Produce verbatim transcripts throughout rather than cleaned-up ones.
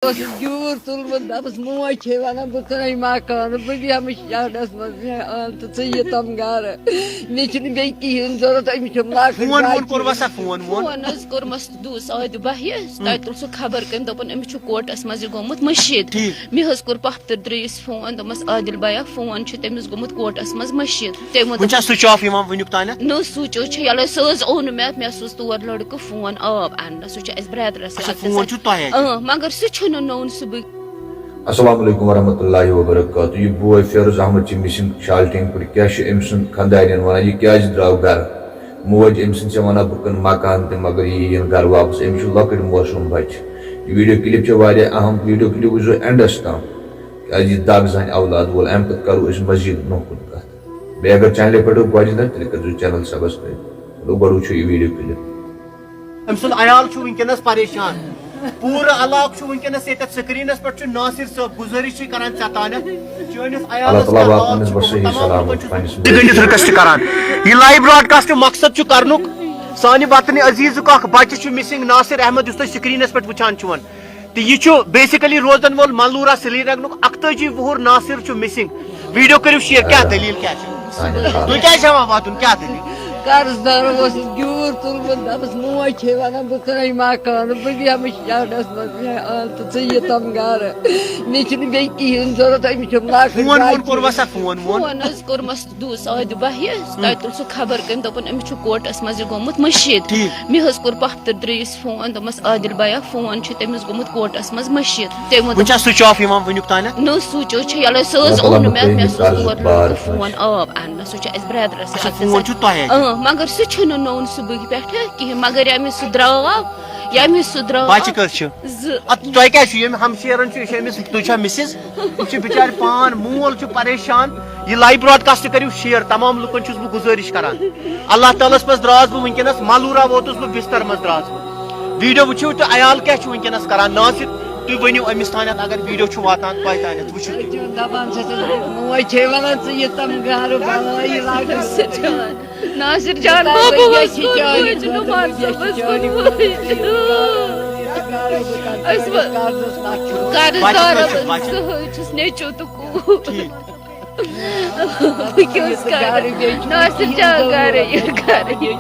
اوس گیوٗر تُلمُت، دَپَس، "موج چھے وَنان، بہٕ کٕنَے مکانہٕ، بہٕ بیٚہمہٕ شہرَس منٛز، مےٚ اَن تہٕ ژٕ یہِ تِم گَرٕ۔ مےٚ چھُنہٕ بیٚیہِ کِہیٖنۍ ضوٚرَتھ، أمِس چھُ لۄکٕٹ فون بَچہِ۔" وون کوٚروا سا فون وون؟ فون حظ کوٚرمَس دوٗس عادِ بَہہِ، تَتہِ تُل سُہ خبر کٔمۍ، دوٚپُن، "أمِس چھُ کوٹَس منٛز یہِ گوٚمُت مٔشیٖد۔" ٹھیٖک۔ مےٚ حظ کوٚر پۄپھتٕر درٛیِس فون، دوٚپمَس، "عادِل بَیا، فون چھُ تٔمِس گوٚمُت کوٹَس منٛز مٔشیٖد۔" تٔمۍ ووٚن، وٕنہِ چھا سُچ آف یِوان وٕنیُک تانٮ۪تھ؟ نہ، سُچ حظ چھِ یَلَے، سُہ حظ اوٚن مےٚ، مےٚ سوٗز تور لٔڑکہٕ فون آب اَننَس، سُہ چھُ اَسہِ برٛدرَس اچھا، سۭتۍ۔ فون چھُ تۄہہِ اَتہِ؟ اۭں، مگر سُہ چھُنہٕ نوٚن صُبحٕکۍ۔ السلام علیکم ورحمۃ اللہ وبرکاتہ۔ یہِ بوے فیروز احمد چھِ مِسنگ شالٹینگ پٮ۪ٹھ۔ کیٛاہ چھُ أمۍ سُنٛد خانٛدارِنۍ وَنان؟ یہِ کیٛازِ درٛاو گَرٕ؟ موج أمۍ سٕنٛز چھےٚ وَنان، "بہٕ کٕنہٕ مکان تہِ، مگر یہِ یِیِن گَرٕ واپس، أمِس چھُ لۄکٕٹۍ معصوٗم بَچہِ۔" یہِ ویٖڈیو کِلِپ چھےٚ واریاہ اَہَم، ویٖڈیو کِلِپ وٕچھزیو اینڈَس تام، کیٛازِ یہِ دَگ زَنہِ اولاد وول، اَمہِ پَتہٕ کَرو أسۍ مٔزیٖد برٛونٛہہ کُن کَتھ۔ بیٚیہِ اگر چینلہِ پٮ۪ٹھ ٲسِو گۄڈٕنِچ لَٹہِ، تیٚلہِ کٔرۍزیو چینل سبسکرائب۔ چلو، گۄڈٕ وٕچھو یہِ ویٖڈیو کِلِپ۔ أمۍ سُنٛد عیال چھُ وٕنکیٚنَس پریشان۔ پوٗرٕ علاقہٕ چھُ وٕنکیٚنَس ییٚتٮ۪تھ سکریٖنَس پٮ۪ٹھ چھُ ناصر صٲب، گُزٲرِش چھِ کران ژےٚ تانٮ۪تھ۔ چٲنِس عیالَس اللہ تعالیٰ کیٛاہ واتنٲیِن حال أمِس چھُ بصحیح گوٚمُت، تمام سلامت لُکَن چھُس پننِس بہٕ تہِ گٔنڈِتھ رِکویسٹ کران۔ یہِ لایِو براڈکاسٹ مقصد چھُ کرنُک، سانہِ وطنِ عزیٖزُک اکھ بچہِ چھُ مِسنگ، ناصر احمد، یُس تُہۍ سکریٖنَس پٮ۪ٹھ وٕچھان چھِو۔ تہٕ یہِ چھُ بیسیکلی روزن وول ملورہ سرینگرُک اکتٲجی وُہُر ناصر چھُ مِسنگ۔ ویٖڈیو کٔرِو شیئر، کیٛاہ دٔلیٖل کیٛاہ چھِ؟ تُہۍ کیٛازِ چھِ ہٮ۪وان وَدُن؟ کیٛاہ دٔلیٖل؟ قرض دار اوسُس گیوٗر تُلمُت، دَپَس، "موج چھے وَنان، بہٕ کٕنَے مکانہٕ، بہٕ بیٚہمہٕ شہرَس منٛز، مےٚ اَن تہٕ ژٕ یہِ تِم گَرٕ۔ مےٚ چھُنہٕ بیٚیہِ کِہیٖنۍ ضوٚرَتھ، أمِس چھُم لۄکٕٹ فون وون بَچہِ۔" کوٚروا سا فون وون؟ فون حظ کوٚرمَس دوٗس عادِ بَہہِ، تَتہِ تُل سُہ خبر کٔمۍ، دوٚپُن، "أمِس چھُ کوٹَس منٛز یہِ گوٚمُت مٔشیٖد۔" ٹھیٖک۔ مےٚ حظ کوٚر پۄپھتٕر درٛیِس فون، دوٚپمَس، "عادِل بَیا، فون چھُ تٔمِس گوٚمُت کوٹَس منٛز مٔشیٖد۔" تٔمۍ ووٚن، وٕنہِ چھا سُچ آف یِوان وٕنیُک تانٮ۪تھ؟ نہ، سُچ حظ چھِ یَلَے، سُہ حظ اللہ تعالیٰ اوٚن مےٚ، مےٚ مۄکلٲیِن سوٗز یہِ تور قرض لٔڑکہٕ بار۔ فون آب اَننَس، سُہ چھُ اَسہِ برٛدرَس اچھا، سۭتۍ۔ فون چھُ تۄہہِ اَتہِ؟ اۭں، مگر سُہ چھُنہٕ نوٚن صُبحٕکۍ پٮ۪ٹھٕ کِہیٖنۍ، مگر ییٚمہِ سُہ درٛاو، ییٚمہِ سُہ درٛاو۔ بَچہِ کٔژ چھِ؟ زٕ۔ اَدٕ تۄہہِ کیٛاہ چھُ؟ ییٚمہِ ہمشیرَن چھُ، یہِ چھِ أمِس، تُہۍ چھا مِسِز؟ یِم چھِ بِچارِ پان، مول چھُ پریشان۔ یہِ لایِو براڈکاسٹ کٔرِو شِیَر، تَمام لُکَن چھُس بہٕ گُزٲرِش کَران۔ اللہ تعالیٰ ہَس منٛز درٛاس بہٕ وٕنکیٚنَس، مَلوٗرا ووتُس بہٕ، بِستَر منٛز درٛاس بہٕ۔ ویٖڈیو وٕچھِو تہٕ عیال کیٛاہ چھُ وٕنکیٚنَس کَران۔ ناصر، تُہۍ ؤنِو أمِس تانٮ۪تھ، اگر ویٖڈیو چھُ واتان تۄہہِ تانٮ۪تھ، وٕچھِو تُہۍ۔ دَپان چھَس، موج چھے وَنان، "ژٕ یہِ تَم گَرٕ بَلٲیی لاگَس۔" ناصر جان، بابا، بہٕ حظ چھِ کوٚر چانہِ موج، خٲطرٕ، نُمان بہٕ صٲب چھِ حظ چانہِ کوٚر موج۔ خٲطرٕ۔ أسۍ وۄنۍ قرضس نکھٕ۔ قرض بچہِ دار کٔژ چھِ؟ حظ، بچہِ؟ سُہ حظ چھُس نیٚچو تہٕ کوٗر۔ ٹھیٖک۔ بہٕ کیٛاہ اوس کران؟ ناصر جان، گرے یہِ، گرے یہِ۔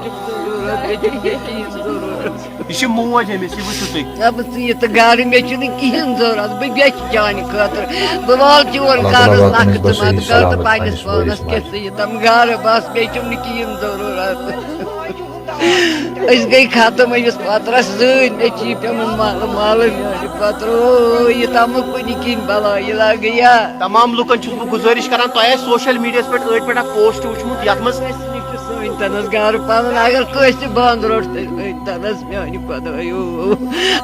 یہِ چھِ موج أمِس، یہِ وٕچھِو تُہۍ۔ دَپُس، "ژٕ یہِ تہٕ گرٕ، مےٚ چھُنہٕ کِہیٖنۍ ضوٚرَتھ، بہٕ بیٚچھِ چانہِ خٲطرٕ۔ بہٕ والہٕ چون قرض نکھٕ تہٕ مَتہٕ کر تہٕ پنٛنِس پانَس کیٛاہ ژٕ یہِ تَم گرٕ، بَس، مےٚ چھُم نہٕ کِہیٖنۍ ضروٗرت۔" أسۍ گٔے ختم أمِس پترس سۭتۍ، مےٚ چھِ یہِ پیوٚمُت مالہٕ مالہٕ میٛانہِ پترٕ۔ او، یہِ تَمہٕ کُنہِ کِنۍ بلاے لگیا۔ تمام لُکن چھُس بہٕ گُزٲرِش کران، تۄہہِ آسہِ سوشل میڈیاہس پٮ۪ٹھ أتھۍ پٮ۪ٹھ اکھ پوسٹ وٕچھمُت، یتھ منٛز سٲنۍ تنس گرٕ پنُن، اگر کٲنٛسہِ تہِ بانہٕ روٚٹ تہٕ أنۍ تنس میٛانہِ خۄدایو،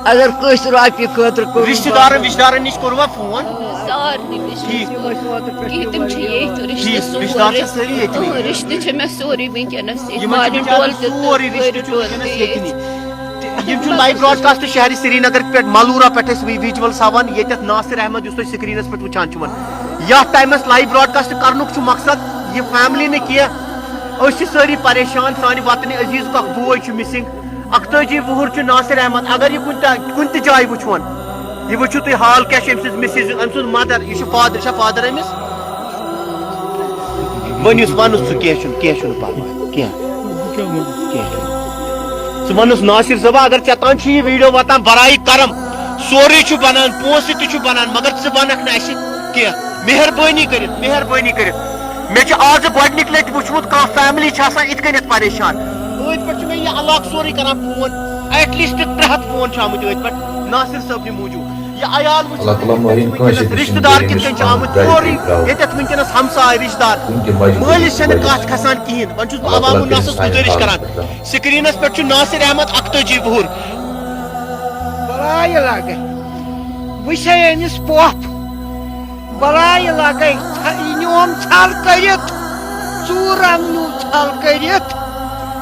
اگر کٲنٛسہِ رۄپیہِ خٲطرٕ کوٚرُن رشتہٕ دارن، بانہٕ۔ رشتہٕ دارن نِش کوٚروا فون؟ سارنٕے نِش۔ ٹھیٖک۔ تِم چھِ ییٚتھۍ رشتہٕ ٹھیٖک، سورُے۔ رشتہٕ دار چھِ سٲری ییٚتہِ۔ اۭں، رشتہٕ چھِ مےٚ سورُے وٕنکیٚنَس ییٚتہِ۔ یِمَن چھِ مالٮ۪ن بِچارٮ۪ن ٹولہٕ تہِ سورُے رِشتہٕ چھُ ٹولہٕ وٕنکیٚنَس تہِ ییٚتہِ۔ ییٚتہِ۔ تہٕ یِم چھِ لایِو براڈکاسٹ شہرِ سرینگر پٮ۪ٹھ، ملورہ پٮ۪ٹھ أسۍ وی-، ویجولز ہاوان، ییٚتٮ۪تھ ناصر احمد، یُس تُہۍ سکریٖنَس پٮ۪ٹھ وٕچھان چھِو۔ یَتھ ٹایمَس لایِو براڈکاسٹ کَرنُک چھُ مقصد یہِ فیملی نہٕ کینٛہہ، أسۍ چھِ سٲری پریشان، سانہِ وطنِ عزیٖزُک اَکھ بوے چھُ مِسِنٛگ، اَکتٲجی وُہُر چھُ ناصر احمد۔ اگر یہِ کُنہِ تہِ، کُنہِ تہِ جایہِ وٕچھون، یہِ وٕچھِو تُہۍ حال کیٛاہ چھُ أمۍ سٕنٛز مِسِز، أمۍ سُنٛد مَدَر، یہِ چھُ فادر، یہِ چھا فادر أمِس؟ ؤنِوس، وَنُس ژٕ، کینٛہہ چھُنہٕ، کینٛہہ چھُنہٕ پَرواے، کینٛہہ، کینٛہہ چھُنہٕ۔ ژٕ وَنُس ناصر صٲبا، اگر ژےٚ تام چھُ یہِ ویٖڈیو واتان، برایہِ کرم، سورُے چھُ بَنان، پونٛسہٕ تہِ چھُ بَنان، مگر ژٕ وَنَکھ نہٕ اَسہِ کینٛہہ۔ مہربٲنی کٔرِتھ، مہربٲنی کٔرِتھ۔ مےٚ چھُ آزٕ گۄڈٕنِکۍ لَٹہِ وٕچھمُت، کانٛہہ فیملی چھِ آسان یِتھ کٔنٮ۪تھ پریشان۔ أتھۍ پٮ۪ٹھ چھُ مےٚ یہِ علاقہٕ سورُے کران فون، ایٹ لیسٹ ترٛےٚ ہَتھ فون چھِ آمٕتۍ أتھۍ پٮ۪ٹھ ناصر صٲبنہِ موٗجوٗب۔ یہِ عیال وٕچھِو اللہ تعالیٰ مٲنِن وٕنکیٚنَس کٲنٛسہِ تہِ رِشتہٕ دار کِتھ کٔنۍ چھِ آمٕتۍ سورُے ییٚتٮ۪تھ وٕنکیٚنَس ہمساے رِشتہٕ دار۔ کُنہِ تہِ مجلسہِ مٲلِس چھَنہٕ منٛز کَتھ کھسان کِہیٖنۍ۔ وۄنۍ چھُس بہٕ اللہ عوامُن تعالیٰ ناصرَس سانہِ گُزٲرِش حالَس کران۔ پٮ۪ٹھ رحم۔ سکریٖنَس پٮ۪ٹھ چھُ ناصر احمد اَکتٲجی وُہُر۔ بَلاے لَگے۔ وٕچھے أمِس پۄپھ۔ بَلاے لَگے۔ ژھ-، یہِ نیوم ژھَل کٔرِتھ۔ ژوٗرَن نیوٗ ژھَل کٔرِتھ۔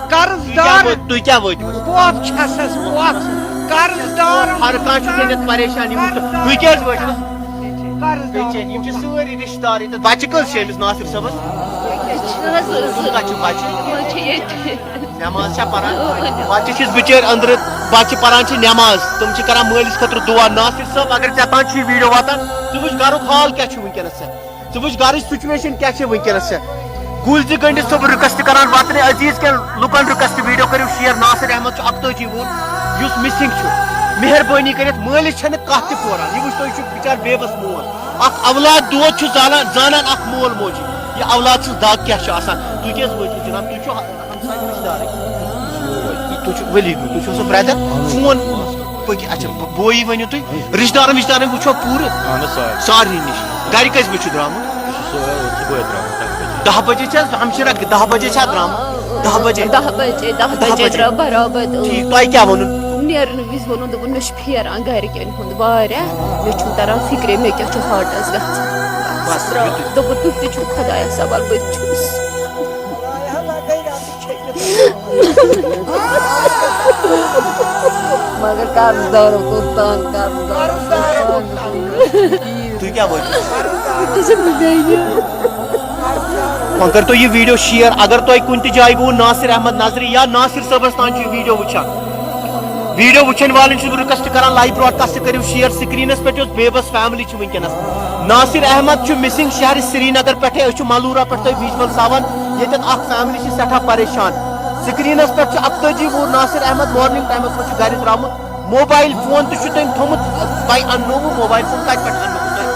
قرض تُہۍ کیٛاہ دار۔ وٲتۍ-، تُہۍ کیٛاہ وٲتِو؟ پۄپھ چھَسَس پۄپھ۔ قرض دار۔ ہر کانٛہہ چھُ گٔنِتھ پریشان۔ یِم تُہۍ کیٛازِ وٲتِو؟ قرض دار۔ بیٚیہِ چھِ، یِم چھِ سٲری رِشتہٕ دار ییٚتٮ۪تھ۔ بَچہِ کٔژ چھِ أمِس ناصر صٲبَس؟ چھِ حظ زٕ۔ کَتہِ چھِ بَچہِ؟ یِم چھِ ییٚتہِ۔ نٮ۪ماز چھا پَران؟ بَچہِ چھِس بِچٲرۍ أنٛدرٕ۔ پتہٕ چھِ پران چھِ نٮ۪ماز، تِم چھِ کران مٲلِس خٲطرٕ دُعا۔ ناصر صٲب، اگر ژےٚ تام چھُ یہِ ویٖڈیو واتان، ژٕ وٕچھ گرُک حال کیٛاہ چھُ وٕنکیٚنَس ژےٚ۔ ژٕ وٕچھ گرٕچ سُچویشن کیٛاہ چھِ وٕنکیٚنَس ژےٚ۔ گُلزِ گٔنٛڈِتھ صٲب رِکویسٹ کران، وطنِ عزیٖز کٮ۪ن لُکن رِکویسٹ، ویٖڈیو کٔرِو شِیر۔ ناصر احمد چھُ اَکتٲجی وُہُر، یُس مِسِنگ چھُ۔ مہربٲنی کٔرِتھ، مٲلِس چھَنہٕ کَتھ تہِ پوران۔ یہِ وٕچھ تُہۍ، یہِ چھُ بِچار بے بس مول۔ اکھ اولاد دود چھُ زالان، زانان اکھ مول موجی۔ یہِ اولاد سٕنٛز دگ کیٛاہ چھِ آسان؟ تُہۍ کیٛازِ وٲتِو جناب؟ تُہۍ چھِو ہمساے رِشتہٕ دارٕے۔ تُہۍ چھِو ؤلی دیُن، تُہۍ چھِو سُہ برٛدر۔ فون پٔکِو، اچھا، بویی ؤنِو تُہۍ، رِشتہٕ دارن وِشتہٕ دارن وٕچھو پوٗرٕ اہن حظ، سارے۔ سارنٕے نِش۔ گرِ کٔژِ بجہِ چھُ درٛامُت؟ سُہ چھُ صُبحٲے درٛامُت، دَہ بجے۔ دَہ بجے چھِ حظ ہمشیرہ، دَہ بجے چھا درٛامُت؟ دَہ بجے؟ دَہ بجے، دَہ دَہ بجے بجے۔ درٛاو برابر۔ ٹھیٖک، تۄہہِ کیٛاہ ووٚنُن؟ نیرنہٕ وِزِ ووٚنُن، دوٚپُن، مےٚ چھُ پھیران گرِکٮ۪ن ہُنٛد واریاہ، مےٚ چھُنہٕ تران فِکرے، مےٚ کیٛاہ چھُ ہارٹس گژھان۔ بس، درٛاو۔ یُتُے۔ دوٚپُن، تُہۍ تہِ چھِو خۄدایس حوالہٕ، بہٕ تہِ چھُس۔ مگر قرض دارو کوٚر تنگ، قرض دارو کوٚر تنگ۔ تُہۍ کیٛاہ وٲتِو؟ ژٕ چھَکھ نہٕ بیٚیہِ۔ وۄنۍ کٔرۍتو یہِ ویٖڈیو شِیر۔ اگر تۄہہِ کُنہِ تہِ جایہِ گوٚو ناصر احمد نظرِ یا ناصر صٲبَس تام چھُ یہِ ویٖڈیو وٕچھان، ویٖڈیو وٕچھَن والٮ۪ن چھُس بہٕ رِکویسٹ کران، لایِو براڈکاسٹ کٔرِو شِیر۔ سکریٖنَس پٮ۪ٹھ یۄس بے بس فیملی چھِ وٕنکیٚنَس، ناصر احمد چھُ مِسنگ شہرِ سرینگر پٮ۪ٹھَے۔ أسۍ چھِ ملورہ پٮ۪ٹھ تۄہہِ ویٖجوَل ہاوان، ییٚتٮ۪تھ اکھ فیملی چھِ سٮ۪ٹھاہ پریشان۔ سکریٖنَس پٮ۪ٹھ چھُ اَکتٲجی وُہُر ناصر احمد، مارننگ ٹایمَس منٛز چھُ گرِ درٛامُت۔ موبایل فون تہِ چھُ تٔمۍ تھوٚمُت، تۄہہِ اَننووُ موبایل فون، کَتہِ پٮ۪ٹھ اَننووُ تۄہہِ؟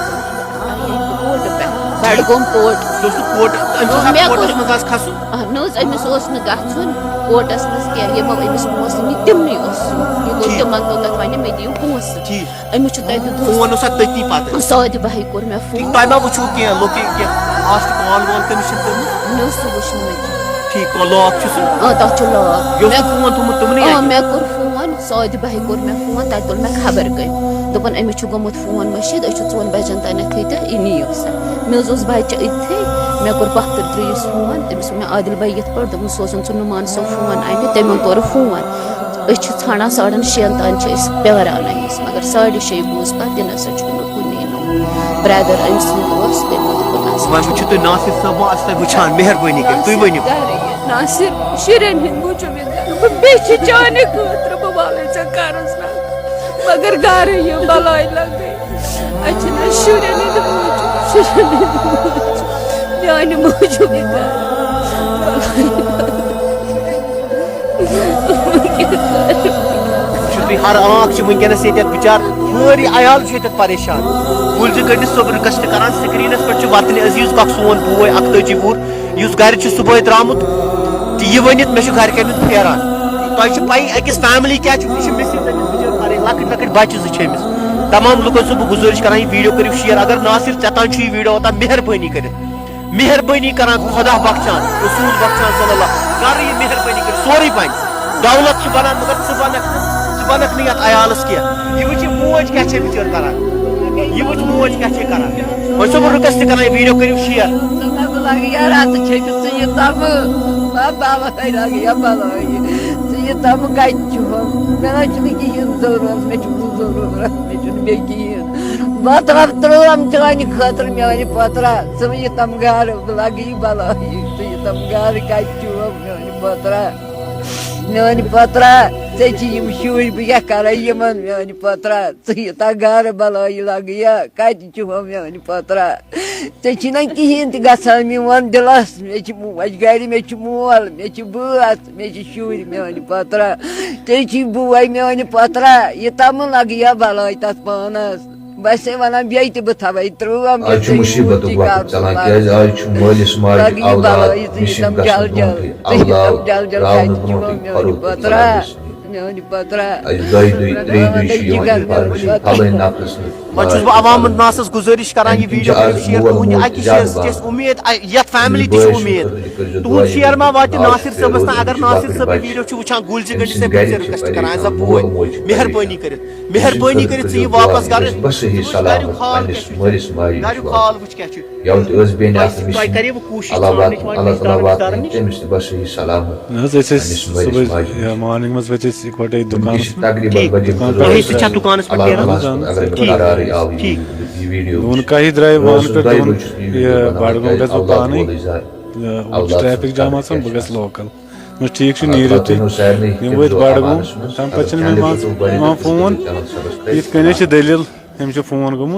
کوٹہٕ پٮ۪ٹھ، بڈگوم کوٹ۔ سُہ اوس نہٕ کوٹ، أمِس اوس مےٚ کوٹَس کوٚر، منٛز آز کھسُن۔ اہن حظ، أمِس اوس نہٕ گژھُن کوٹَس منٛز کینٛہہ، یِمو أمِس پونٛسہٕ نِتۍ تِمنٕے اوس۔ یہِ گوٚو ٹھیٖک۔ تِمن کوٚر تَتھ وَنہِ مےٚ دِیِو پونٛسہٕ۔ ٹھیٖک۔ أمِس چھُ تَتہِ دۄہَس فون اوس اَتھ تٔتھی پَتہٕ۔ ساڑِ بَہہِ کوٚر مےٚ فون۔ تۄہہِ ما وٕچھوُ کینٛہہ لوکے-، کینٛہہ لاسٹ کال وال کٔمِس چھِ کٔرمٕژ؟ نہ، سُہ وٕچھ نہٕ مےٚ کینٛہہ۔ ٹھیٖک، کال لاک چھُ سُہ؟ آ، تَتھ چھُ لاک۔ یہِ اوس مےٚ نہٕ فون تھوٚمُت تِمنٕے آ، اَتہِ؟ مےٚ کوٚر فون، ساڑِ بَہہِ کوٚر مےٚ فون، تَتہِ تُل مےٚ خبر کٔمۍ۔ دوٚپُن، أمِس چھُ گوٚمُت فون مٔشیٖد، أسۍ چھِ ژۄن بَجَن تانٮ۪تھ ییٚتہِ، یہِ نِیِو سا۔ مےٚ حظ اوس بَچہِ أتھی، مےٚ کوٚر پۄپھتٕر ترٛیٚیِس فون، تٔمِس ووٚن مےٚ، عادِل بَے یِتھ پٲٹھۍ، دوٚپُن، سوزُن ژٕ نُمان صٲب فون اَنہِ، تٔمۍ کوٚر فون۔ أسۍ چھِ ژھانڈان ساڑن شیٚن تام چھِ أسۍ پیاران أمِس، مگر ساڑِ شیٚیہِ بوٗز پَتہٕ، تہِ نہ سا چھُنہٕ کُنی نوٚو۔ برٛدر أمۍ سُنٛد اوس، تٔمۍ ووٚن، دوٚپُن، اَسہِ وۄنۍ چھُ وٕچھِو تُہۍ ناصر صٲب، وۄنۍ آسہِ تۄہہِ وٕچھان، مہربٲنی کٔرِتھ، تُہۍ ؤنِو۔ گرٕ یہِ ناصر، شُرٮ۪ن ہِنٛدۍ موٗجوٗب یہِ گرٕ۔ بہٕ بیٚیہِ چھِ چانہِ خٲطرٕ، بہٕ والَے ژےٚ قرض نہ، مگر گرٕ یہِ بَلاے لَگے۔ اَسہِ چھِنہٕ شُرٮ۪ن ہِنٛدۍ موٗجوٗب، شُرٮ۪ن ہِنٛدۍ موٗجوٗب، میٛانہِ موٗجوٗب یہِ گرٕ۔ وٕچھِو تُہۍ، ہر آنکھ چھِ وٕنکیٚنَس ییٚتٮ۪تھ بِچار، سٲری عیال چھِ ییٚتٮ۪تھ پریشان۔ گُلزِ گٔنٛڈِتھ صٲب رِکویسٹ کران، سکریٖنَس پٮ۪ٹھ چھُ وطنِ عزیٖز اکھ سون بوے، اکھ تٲجی وُہُر، یُس گرِ چھُ صُبحٲے درٛامُت، تہٕ یہِ ؤنِتھ، مےٚ چھُ گرِکٮ۪ن ہُنٛد پھیران۔ تۄہہِ چھُ پَیی، أکِس فیملی کیٛاہ چھُ، یہِ چھِ مِسِنٛگ، أمِس بِچٲرۍ پَرٕنۍ، لۄکٕٹۍ لۄکٕٹۍ بَچہٕ زٕ چھِ أمِس۔ تمام لُکَن چھُس بہٕ گُزٲرِش کران، یہِ ویٖڈیو کٔرِو شِیر۔ اگر ناصر ژےٚ تام چھُ یہِ ویٖڈیو واتان، مہربٲنی کٔرِتھ، مہربٲنی کران، خۄدا بخشان، رسول بخشان صلی اللہ، کر یہِ مہربٲنی کٔرِتھ، سورُے بنہِ۔ دولت چھِ بنان، مگر ژٕ بنکھ نہٕ، ژٕ بنکھ نہٕ یتھ عیالس کینٛہہ۔ یہِ وٕچھ یہِ موج کیٛاہ چھےٚ بِچٲر کران، یہِ وٕچھ موج کیٛاہ چھےٚ کران۔ وۄنۍ چھُسو بہٕ رِکویسٹ کران، یہِ ویٖڈیو کٔرِو شِیر۔ ژٕ لگہٕ یا راتہٕ چھٔکِتھ ژٕ یہِ تَمہٕ، بَلاے لگہٕ یا بَلاے۔ ژٕ یہِ تَمہٕ کَتہِ چھُ؟ مےٚ نہ چھُنہٕ کِہیٖنۍ ضروٗرت، مےٚ چھُنہٕ ضروٗرت، مےٚ چھُنہٕ بیٚیہِ کِہیٖنۍ۔ بہٕ ترٛاو ترٛٲم چانہِ خٲطرٕ، میٛانہِ پۄترا، ژٕ یہِ تَم گارٕ، بہٕ لَگہٕ یہِ بَلٲیی، ژٕ یہِ تَم گارٕ کَتہِ چھُ، میٛانہِ پۄترا، میٛانہِ پۄترا، ژےٚ چھِ یِم شُرۍ، بہٕ کیٛاہ کَرٕ یِمَن، میٛانہِ پۄترا، ژٕ یہِ تَم گارٕ بَلٲیی لَگہٕ یا کَتہِ چھُ، میٛانہِ پۄترا، ژےٚ چھِنہ کِہیٖنۍ تہِ گژھان میون دِلَس، مےٚ چھِ موج گَرِ، مےٚ چھِ مول، مےٚ چھِ بٲژ، مےٚ چھِ شُرۍ، میٛانہِ پۄترا، ژےٚ چھِ بوے، میٛانہِ پۄترا، یہِ تَمہٕ لَگہٕ یا بَلٲے تَتھ پانَس۔ بس ہے ونان بیٚیہِ تہِ بہٕ تھاوَے ترٛٲم، آز چھُ مُصیٖبتُک وقت چلان، کیٛازِ آز چھُ مٲلِس ماجہِ اولاد مِسِنٛگ گژھنہٕ برونٛٹھٕے، اولاد راونہٕ برونٛٹھٕے فروخت تُلان گژھِ۔ میٛانہِ پۄترا۔ اَسہِ دۄیہِ دۄہہِ، ترٛیٚیہِ دۄہہِ چھِ یِوان اِنفارمیشن، فلٲنۍ نفرَس نِش۔ وۄنۍ چھُس بہٕ عوام ناسَس گُزٲرِش کران، یہِ ویٖڈیو کٔرِو شِیر۔ تُہٕنٛدِ اَکہِ شِیر چھِ اَسہِ اُمید، یَتھ فیملی تہِ چھِ اُمید۔ تُہُنٛد شِیر ما واتہِ ناصر صٲبَس تام؟ اگر ناصر صٲب یہِ ویٖڈیو چھُ وٕچھان، گُلزِ گٔنٛڈِس تٔمِس چھِ رِکویسٹ کران، ایز اَ بوے، مہربٲنی کٔرِتھ۔ مہربٲنی کٔرِتھ ژٕ یہِ واپس گرٕ۔ بس صحیح سلامت پننِس مٲلِس ماجہِ نِش واتُن۔ یَوٕ تہِ ٲس بیٚنہِ اکھ مِسِنٛگ۔ اللہ وات-، اللہ تعالیٰ واتنٲیِن تٔمِس تہِ بس صحیح سلامت۔ نہ حظ، أسۍ ٲسۍ پننِس مٲلِس صُبحٲے، ماجہِ نِش۔ یا مارننگ منٛز ؤتھۍ أسۍ یِکوَٹَے وٕنکیٚس دُکانَس چھِ پٮ۪ٹھ۔ تقریٖباً ٹھیٖک۔ بجے دُکان پٮ۪ٹھ۔ اگر مےٚ قرارٕے آو یہِ، ٹھیٖک۔ یہِ ویٖڈیو ووٚن کاہی درٛاے وانہٕ پٮ۪ٹھ، دوٚپُن، یہِ بڈگوم گژھٕ بہٕ پانَے۔ تہٕ وۄنۍ چھُ ٹریفک جام آسان، بہٕ گژھٕ لوکل۔ ٹھیٖک چھُ، نیٖرِو تُہۍ۔ یِم وٲتۍ بڈگوم، تَمہِ پَتہٕ چھِنہٕ مےٚ مان ژٕ یِوان فون۔ یِتھ کٔنۍ چھِ دٔلیٖل، أمِس چھُ فون گوٚمُت۔